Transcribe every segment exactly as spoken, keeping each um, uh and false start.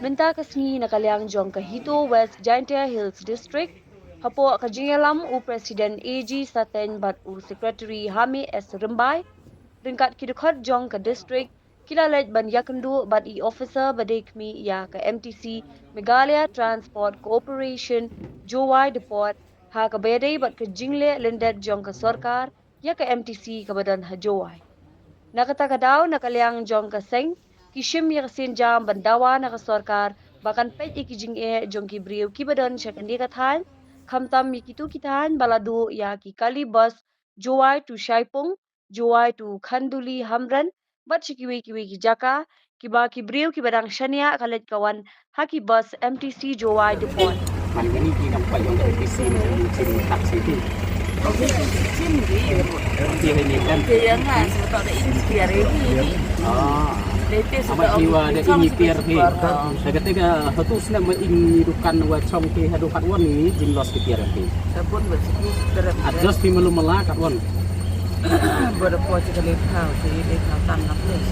Mynta ka sngi na ka liang jong ka HITO West Jaintia Hills District, hapoh ka jingïalam u President A G Satein bad u Secretary Hami S Rymbai, ryngkat ki dkhot jong ka district, ki la leit ban ïakynduh bad i officer ba dei khmih ïa ka M T C, Meghalaya Transport Corporation, Jowai Depot, ha kaba ïadei bad ka jingleh lyndet jong ka sorkar ïa ka M T C kaba don ha Jowai. Na kata ka daw, na ka liang jong ka seng, ki shim ïa ka sienjam ban dawa na ka sorkar ba kan peit ïa ki jingeh jong ki briew kiba don sha kane ka thaiñ, khamtam ïa kito ki thaiñ ba la duh ïa ki kali bus Jowai to Shaipung, Jowai to Khanduli Hamren, bad sha kiwei kiwei ki jaka, kiba ki briew kiba dang shaniah ka leit ka wan ha ki bus M T C Jowai Depot. Man kini ki nang pait ïa ka M T C ni, ki chin taxi tu. Chin di. Dia ni kan. Dia nga sebab ada ini tiar ini. Ah. Amat ni wa da ini tiar ni. Daga tega hatu snem ma ini dukan wa chong ki hadu kat wan ni jin los ki tiar ni. Sabun wa siki terap. Adjust ni malu mala kat wan. Bada po chika le thau si le thau tan na ples.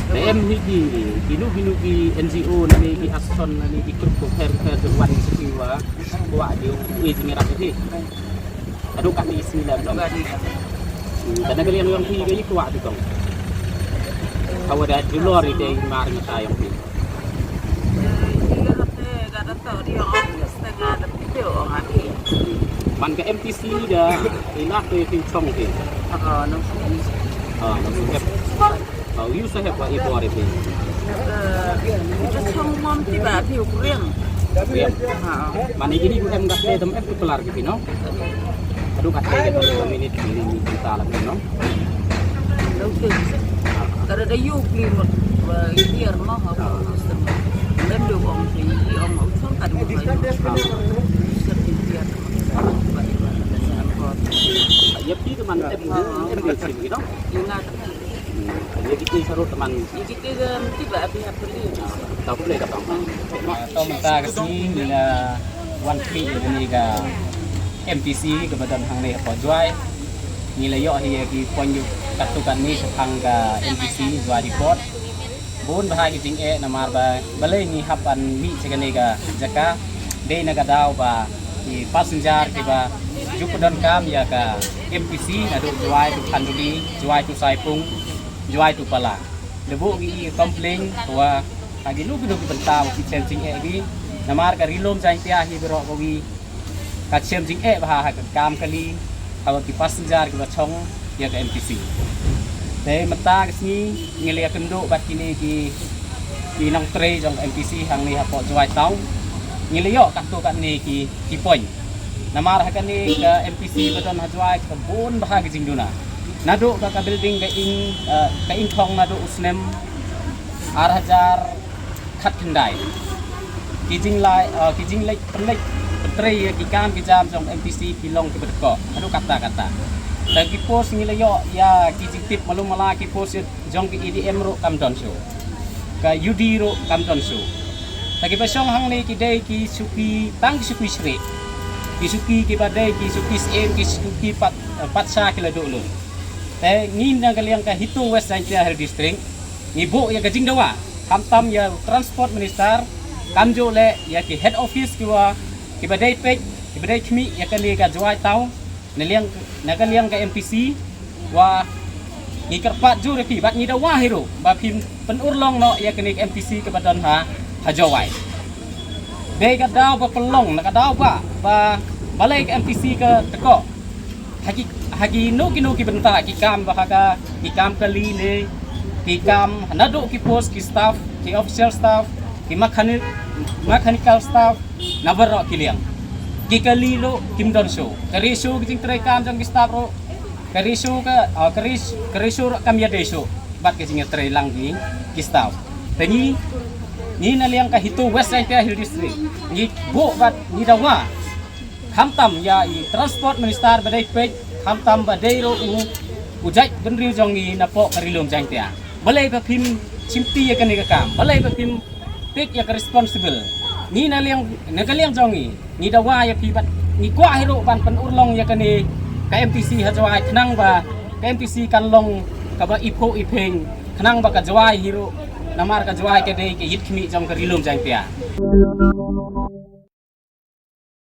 Em hi ki binu binu ki N G O na ni ki ason na ni ki grup ko her her de wan siki wa wa di u e jing rap hi. Adu kat ni isi la. Adu kat ni. Kada kali anu yang hi ka i kwa di kong. Kawa da julor i de mar ni ta yang hi. Man ka M T C da ila te ting chong te. Ah, nang sung. Ah, nang sung. Ah, u sa hep wa i bor i te. Ita chong mom ti ba ti u kriang. Kriang. Ha. Man ini ku em gat te dam em tu pelar gitu, no? Aduh, kat te dam minit ini minit kita lah, no? Kada da yu kli mot, eh, iar no, ha, ha. Dan do ong kli, ong ong song kada yu kli. Ha. Sir iar. Ya pi teman em em de sini, no? Ingat. Ya kita seru teman. Ya kita ke mesti ba abi apa ni? Tahu boleh kata. To mynta ka sngi ngi la wan khmih ïa kane ka M T C kaba don hangne hapoh Jowai. Ngi la ïoh hi ïa ki point katto katne shaphang ka M T C Jowai Depot. Bun bha ki jingeh namar ba balei ngi hap ban mih sha kane ka jaka. Dei na ka daw ba ki passenger kiba ju pyndonkam ïa ka M T C naduh Jowai to Khanduli, Jowai to Saipung, Jowai to Pala. Da buh ki complain wa ha kino kino ki bynta wa ki chem jingeh ki. Namar ka Ri Lum Jaiñtia hi baroh kawei ka chem jingeh bha ha ka kam kali, ha ki passenger kiba chong ïa ka M T C. Te mynta ka sngi ngi la ïakynduh bad kine ki, ki nongtrei jong ka M T C hangne hapoh Jowai Town. Ngi la ïoh katto katne ki, ki point. Namar ha kane ka M T C ba don ha Jowai ka bun bha ki jingduna. Naduh ka, ka building ka ing, eh, ka ing thong naduh u snem ar hajar khatkhyndai. Ki jinglai, eh, ki jingleit pynleit pyntrei ïa ki kam ki jam jong M T C ki long kiba dkoh. Haduh katta katta. Te ki post ngi la ïoh ïa ki jingtip malu mala ki post jong ki A D M ruh kam don shuh. Ka U D ruh kam don shuh. Te kiba shong hangne ki dei ki shuki, tang ki shuki shreh. Ki shuki kiba dei ki shuki syiem, ki shuki pat, eh, pat sha ki la duh lut. Te ngi na ka liang ka HITO West Jaiñtia Hills District ngi buh ïa ka jingdawa khamtam ïa Transport Minister, kamjooh leh ïa ki head office kiwa, kiba dei peit, kiba dei khmih ïa kane ka Jowai Town, na liang, na ka liang ka M T C, wa ngi kyrpad jur ïa phi bad ngi dawa hi ruh ba phin pynurlong noh ïa kane ka M T C kaba don ha, ha Jowai. Dei ka daw ba pynlong, na ka daw ba, ba balei ka M T C ka dkoh. Ha ki, ha kino kino ki bynta, ki kam ba ha ka, ki kam kali ne, ki kam naduh ki post ki staff, ki official staff, ki mechanic, mechanical staff, na baroh ki liang. Ki kali ruh kim don shuh. Ka ratio ki jingtrei kam jong ki staff ruh, ka ratio ka, ah, ka rat-, ka ratio ruh kam ïadei shuh bad ka jingïatrei lang ki, ki staff. Te ngi, ngi na liang ka HITO West Jaiñtia Hills District ngi buh bad ngi dawa khamtam ïa i Transport Minister ba dei peit, khamtam ba dei ruh u, u jaitbynriew jong ngi napoh ka Ri Lum Jaiñtia. Balei ba phim shimti ïa kane ka kam? Balei ba phim take ïa ka responsible? Ngi na liang, na ka liang jong ngi, ngi dawa ïa phi bad ngi kwah hi ruh ban pynurlong ïa kane ka M T C ha Jowai khnang ba ka M T C kan long kaba iphuh iphieng, khnang ba ka Jwai hi ruh, namar ka Jwai ka dei ka yit khmih jong ka Ri Lum Jaiñtia.